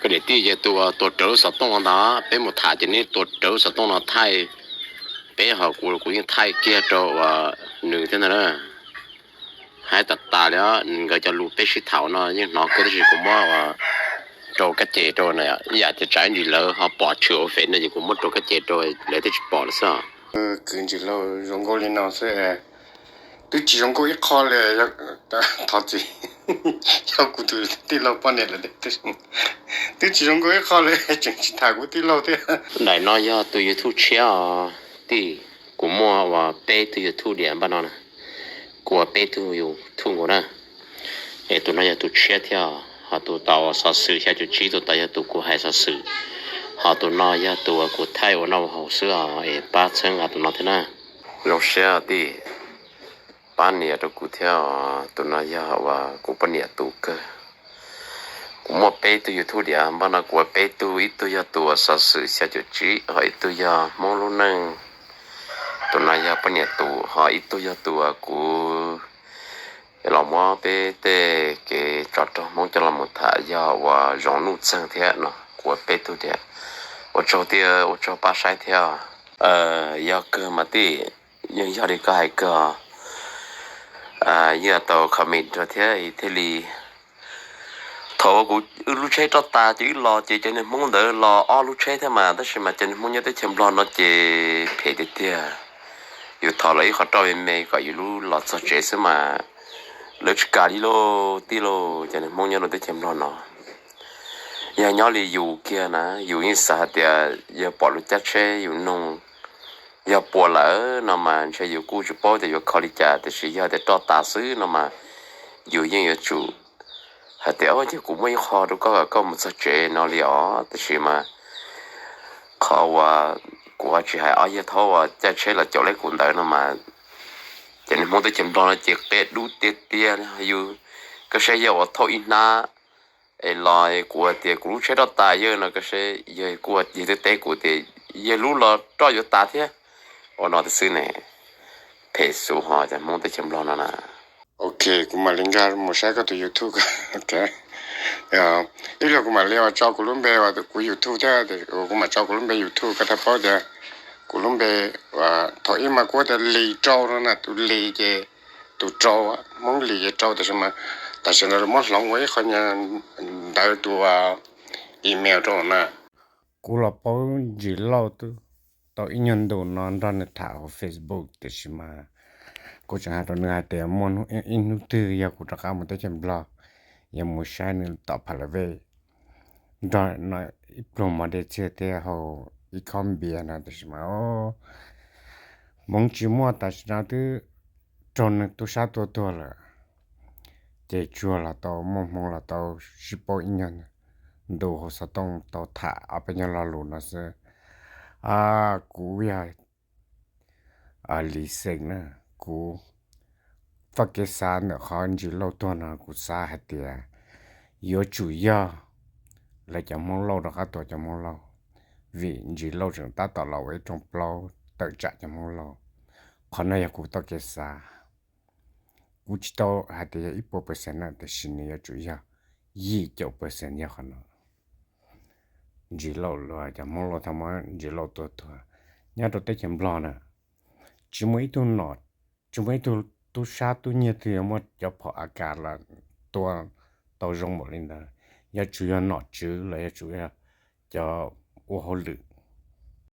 Koj niam tij ces tus uas tuav rawv lub xov tooj no ntag, peb mus tham ces neb tuav rawv lub xov tooj no thaij peb, ho kuv kuv yeej thaij kiag rau uas nws thiab ntag na. Hais tas tas li, nkawd cov lus peb sib tham no yeej hnov kawg tab sis kuv muab ua rau kab ces rau na, ib yam tias tsam ib ntsis lawv ho pom tshwm ua fev no ces kuv muab rau kab ces rau lawv thiaj tsis pom lawm xwb. Kwv Ntsis Lauj zoo nkauj li no xwb, twb tsis zoo nkauj ib qho li. Thov txim, yog kuv tus tij laug poj niam lawm, twb tsis zoo nkauj ib qho li, tseem tsis tham kuv tij laug thiab. Daim no yog tus YouTube tshiab os tij, kuv muaj uas peb tug YouTube diam npaj no na, kuv ua peb tug YouTube nkaus na. Es tus no yog tus tshiab thiab, ho tus tau xov xwm xya caum tsib tus tau yog tus kuv hais xov xwm, ho tus no yog tus uas kuv thaij ua noj ua haus xwb os, es pab txhawb nqa tus no thiab na. Zoo siab tij, pab nias rau kuv thiab, tus no yog uas kuv poj niam tus kawg. Kuv muaj peb tug YouTube diam npaj no, kuv ua peb tug, ib tug yog tus uas xov xwm xya caum tsib, ho ib tug yog Hmoob lub neej, tus no yog poj niam tus, ho ib tug yog tus uas kuv los muab peb tej kev tsov rog Hmoob coj los mus tham, yog uas Zoov Nuj Txeeg thiab no. Kuv ua peb tug thiab, ua tsaug tiag, ua tsaug pab saib thiab. Yog kawg mas tij, yeej yog li koj hais kawg. Yeej tau comment rau thiab thiaj li, thaum kuv wb lub tsheb roj tas ces wb los ces cov niag Hmoob ntawd los ob lub tsheb thiab mas, tab sis mas cov niag Hmoob nyob teb chaws Nplog no ces phem tiag tiag. Yus thov lawv ib qho roj me me kom yus lub los txog tsev xwb mas lawv tsis kam li lauj tij lauj, cov niag Hmoob nyob rau teb chaws Nplog no. Yog nyob li yus kiag na, yus yeej xav hais tias yog pom lub cab tsheb yus noog yog puas lawm no mas ntshe yus kuj tsis paub tias yuav kho li cas, tiam sis yog tias roj tas xwb no mas yus yeej yuav tsum hais tias, o, ces kuv muaj ib qho rau koj kom koj mus txog tsev no li os. Tab sis mas qhov uas kuv ho tsis hais ob yawg thaub uas caij tsheb los caum leb kuv ntawd no mas, ces niag Hmoob teb chaws Nplog no ces qia dub tiag tiag li. Yus, koj saib yawg uas thauj ib hnab es los kuv tias kuv lub tsheb roj tas yawg no, koj saib yawg kuj yawg twb teb kuv tias yawg lub los roj yuav tas thiab. Ua no tiag xwb ne, phem xus ho cov Hmoob teb chaws Nplog no na. Ok, kuv mam li nkag mus saib koj tus YouTube. Ib pliag kuv mam li ua tso kuv lub npe uas kuv YouTube thiab, kuv mam tso kuv lub npe YouTube koj thiaj paub tias kuv lub npe. Thaum ib mas kuv tias Lis Rau no na, tus Lis ces tus Rau, Hmoob Lis ces Rau, tab sis mas tam sim no muab hloov ua ib qho ntawd tus email rau na. Kuv los paub Ntsis Lauj tau ib nyuag ntu no nrog nws tham hauv Facebook, tiam sis mas kuv tseem hais rau nws hais tias muaj ib hnub twg yog kuv rov qab mus teb chaws Nplog, yog mus saib nws tom Pha La Vej nrog no ib pluag mov dej txiag thiab hau ib khob npias no, tiam sis mas Hmoob tsis muaj, tam sim no twb raug nws tub sab tua tuag lawm. Ces tsuag los tau muaj hmoo los tau sib paub ib nyuag ntu hauv xov tooj tau tham ob peb nyuag lo lus no xwb. Kuv yog Lis Xeem na, kuv txoj kev xav ntawm qhov Ntsis Lauj tuag no kuv xav hais tias yuav tsum yog lawv cov Hmoob Lauj rov qab tua cov Hmoob Lauj, vim Ntsis Lauj tseem tab tom los ua ib rooj plaub tawm tsam cov Hmoob Lauj. Qhov no yog kuv txoj kev xav. Kuv tsis tau hais tias yog ib puas percent na, tiam sis nws yuav tsum yog yim caum percent yog qhov no. Ntsis Lauj los cov Hmoob Lauj tau muab Ntsis Lauj tua tuag nyob rau teb chaws Nplog na. Tsis muaj ib tug nom, tsis muaj ib tug tub sab tub nyiag twg yuav muaj cov phom AK los tua tau zoo npaum li ntawd. Yuav tsum yog nom tswv los yuav tsum yog cov ua hauj lwm